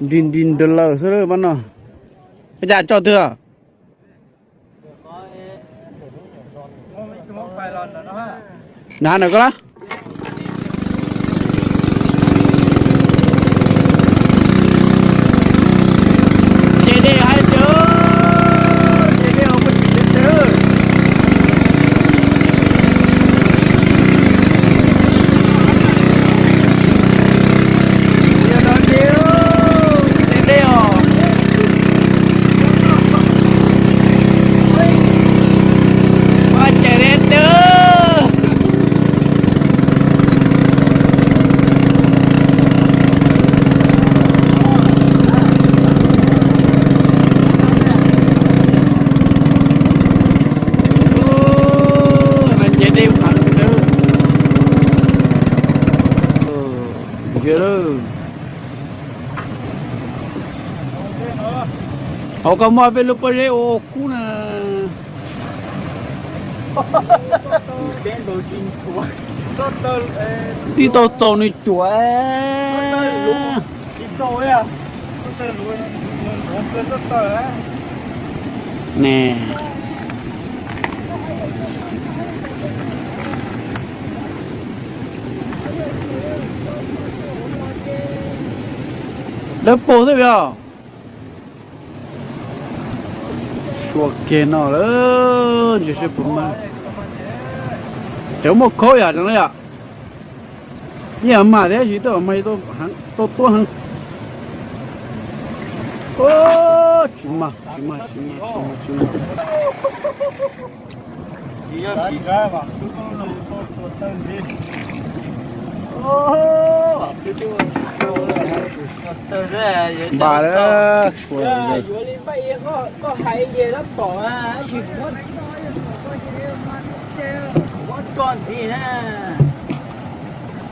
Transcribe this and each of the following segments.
Nti nti ntawd lawm xwb pab no. Ua cas tso twg? Nav na koj la. Hauv koj muaj peb lub pob zeb ua kub na. Tib tau txaus nws cuam. Ne. Dawb paug thiab os. Sua kiag no lawm, ntshe seb puas mag. Cov muaj khaub yam no yom. Yeej mag thiab tsis tau mag, tau tuab heev. Tsis mag, tsis mag, tsis mag, tsis mag, tsis mag. Npaj lawm, sua.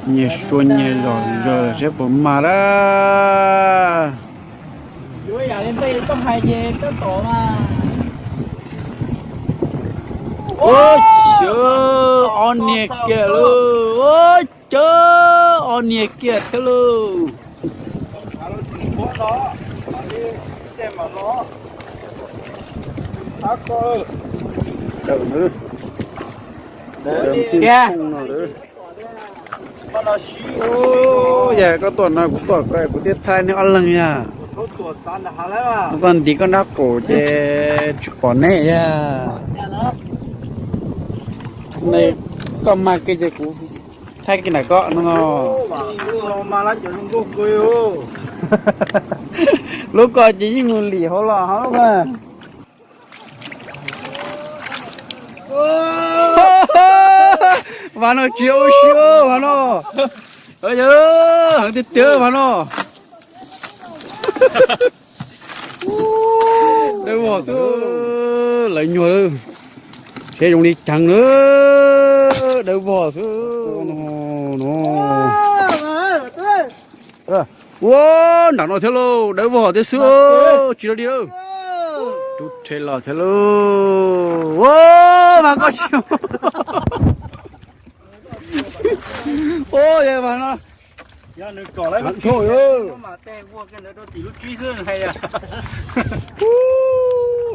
Nyias sua nyias zom zaws seb puas mag lawm. Ua ciav ob niag kiag lauj, ua ciav ob niag kiag thiab lauj. Yog koj tuaj no kuv tuaj ko kuv thiaj thaij nej ob leeg yog. Koj ntim koj nrab qaum ces tsis pom nej yog. Koj mag kiag ces kuv thaij kiag ntawm koj no. Lub ko ces yeej mus lim hauv los hauv lub ko. Vas no tsis ua si, vas no. Yog, heev tiag tiag vas no. Dawb vog xwb, lawv nyuag lawm. Seb zoo li cas na, dawb vog xwb no. Ua, nram no thiab lauj, dawb vog thiab xwb, tsis tau li lawm. Rub rhe los thiab lauj. Ua, mas koj tsis, ua, yog mas no.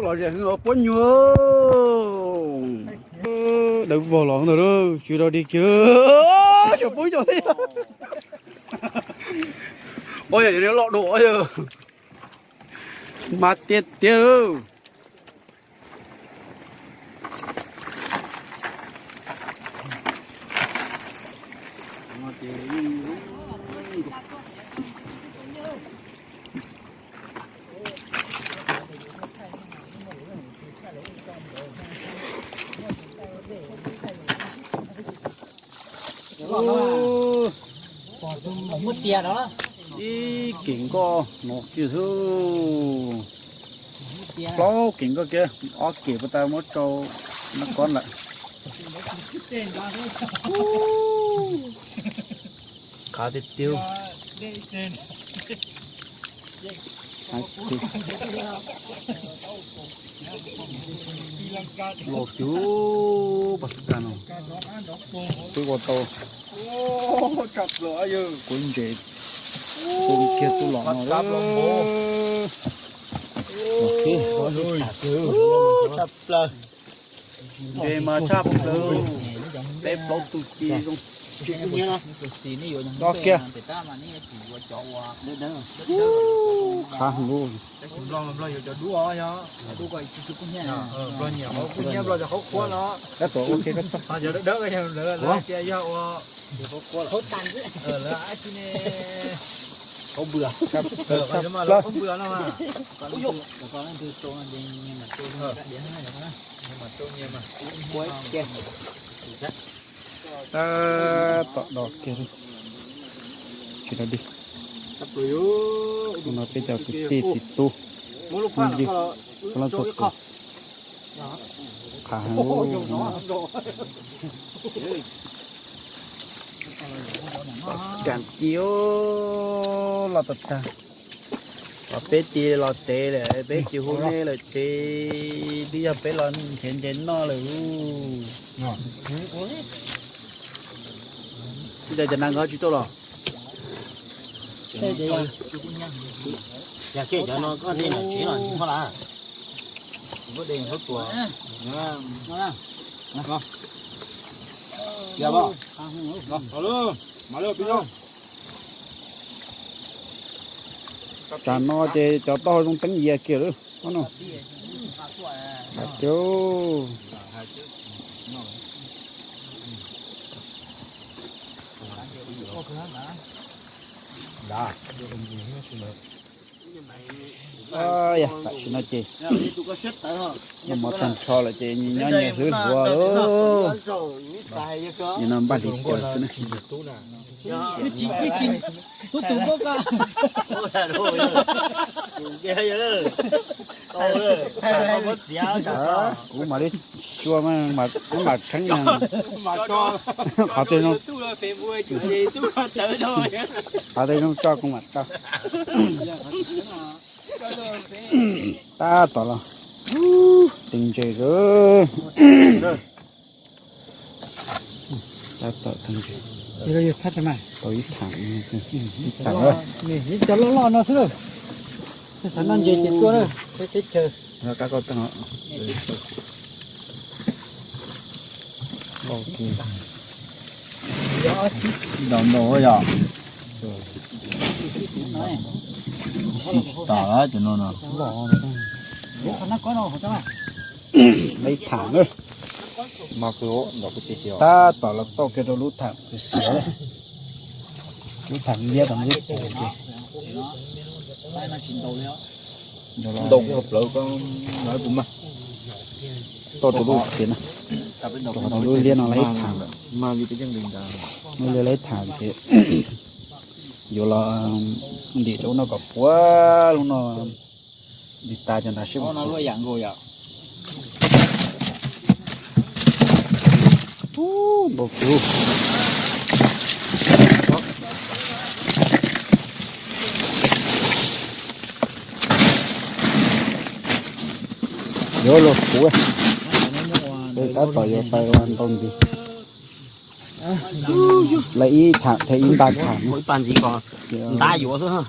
Los zem los puab nyuag. Dawb vog los ntawd, tsis tau li kiag. Tsis puab nyuag thiab. Ua yog loj dua yog. Mas tiag tiag. Ib kem nkoj no kiag xwb. Plaub kem nkoj kiag, ob kem puag ta muab rau nab kob lawm. Qab tiag tiag. Los kiag pas kas no. Twb ua tau kuv ntses. Tus kiag tus los no. Tshaj plaws. Ntshe mas tshaj plaws. Peb plaub tus ci zoo. Los kiag. Qab lub. Kab tuam ua kiag kab txog. Qab plaws. Tab tom do kiag li. Tsis dog dig. No peb cov kwv tij txiv tub phooj ywg, txhua leej txhua tus, qab heev. Tom xkam ci, los tag tag. Peb tsis los tsev lawm, peb tsis hu nej lawm ces twb yog peb los nrhiav ntses noj lawm. Ua cas cov nas nkawd tsis tuaj los? Yog koj cov no koj tej niam tsev los tsis muaj lawm. Tsam no ces cov taub hau zoo teeb yias kiag lawm no. Tam sim no ces noj mov tag nrho lawm ces nyob nyias hlwb hluas lawm. Nim no npaj li cas xwb na. Tub tus nkauj ko. Kuv mam li xyuas mas, kuv mam tshee na. Qhov twg zoo, qhov twg zoo tso kuv mam tso. Tab tom los teev ntses lawm. Tab tom teev ntses. Tau ib tham, ib tham. Cov loj loj no xwb lawm. Xav noj ntses ces tuaj lawm, peb teb chaws. Ntau ntau yom. Xi tsis tas lawm cov no no. Lub tham na. Tab tom los tau kiag rau lub tham xiav, lub tham liab rau liab pus ces. Ntau kiag plawv ko, kuv mas tau rau lub xiav na. Rau qhov lub liab no lawv ib tham, lub liab lawv ib tham ces yuav los ntim rau lub no kom puav lub no. Ntim tas cov nrad seb. Ntau kawg. Yuav luag puav, tab tom yuav pais ua ntau ntxiv. Lawv ib tham thiab ib nta tham. Ib pa ntxiv ko ntab yuav xwb.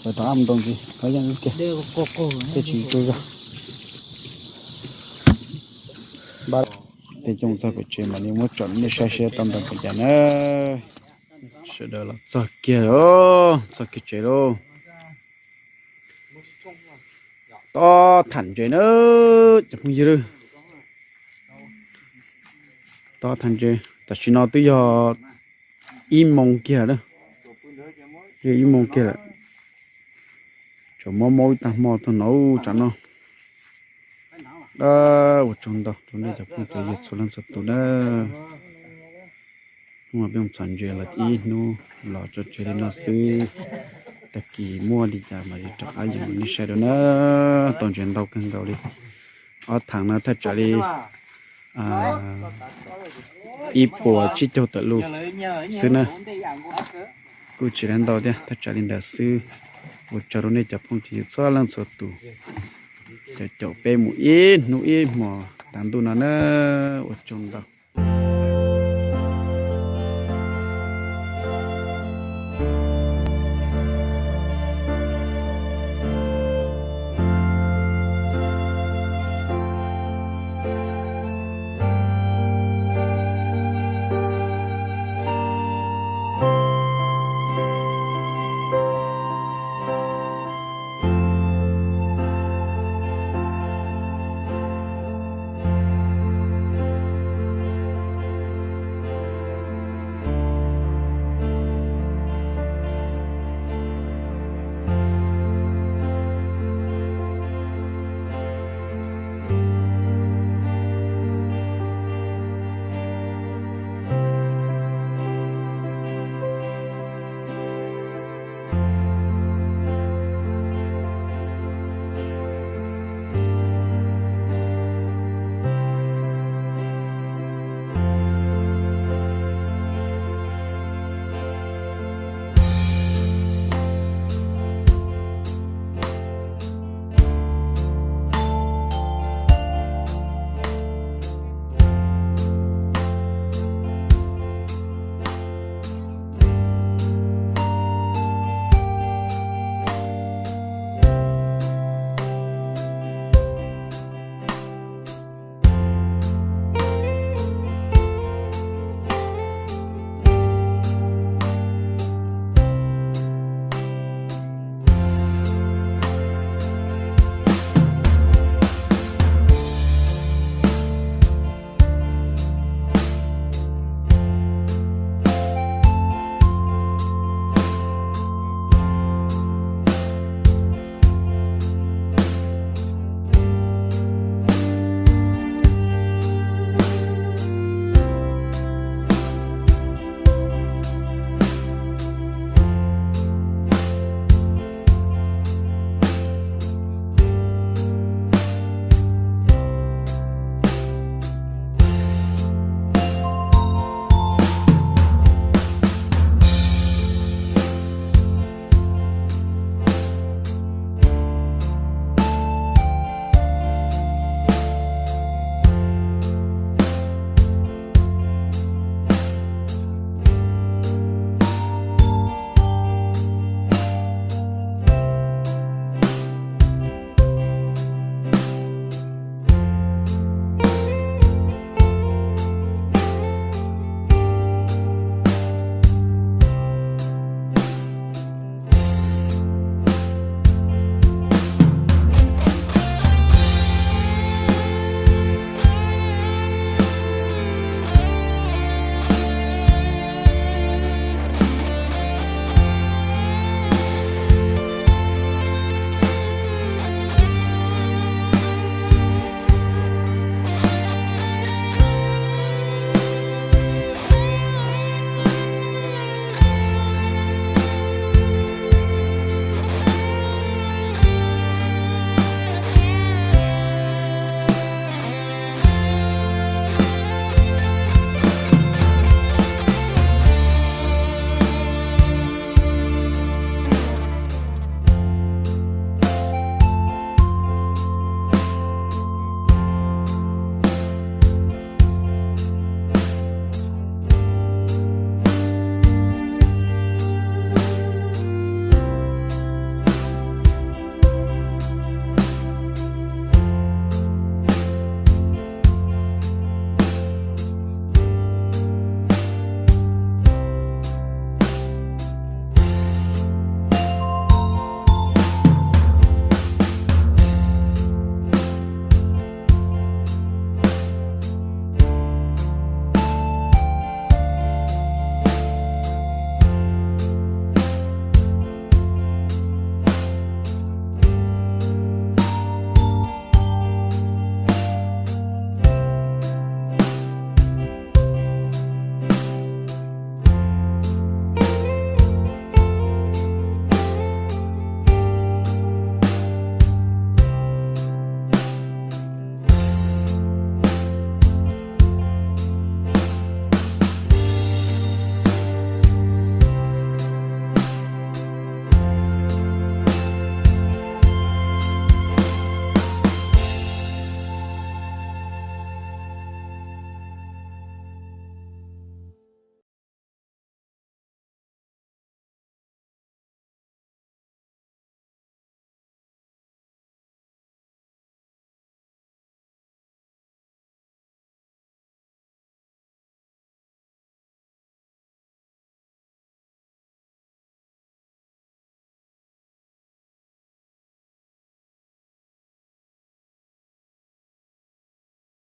Lawv rov mus ntau ntxiv, lawv yeej kiag, tej tsis tsaug zog. Npaj tej coob txog pem tsev mam li muab tsom nej saib seb tau ntau npaum cas na. Sawv daws los txog kiag, txog kiag tsev lauj. Tob tham ntses na, cov phooj ywg. Tob tham ntses, tam sim no twb yog ib moos kiag lawm, yog ib moos kiag lawm. Tsam mob mob ib tag hmo tag no tsam no. Ua tsaug ntau rau nej cov phooj ywg txhua leej txhua tus na. Hnub no peb mus txhom ntses los ib hnub los tso tseg li no xwb. Tag kis muaj li cas mam li rov qab yees rau nej saib dua na. Tau ntses ntau kawg nkaus li. Ob thaam no thaj tsam li ib puas tsib caug tawm lus xwb na. Kuj tsis lawv ntau thiab, thaj tsam li ntawd xwb. Ua tsaug rau nej cov phooj ywg txhua leej txhua tus, cov caum peb mus ib hnub ib hmos tav ntuj no na. Ua tsaug ntau.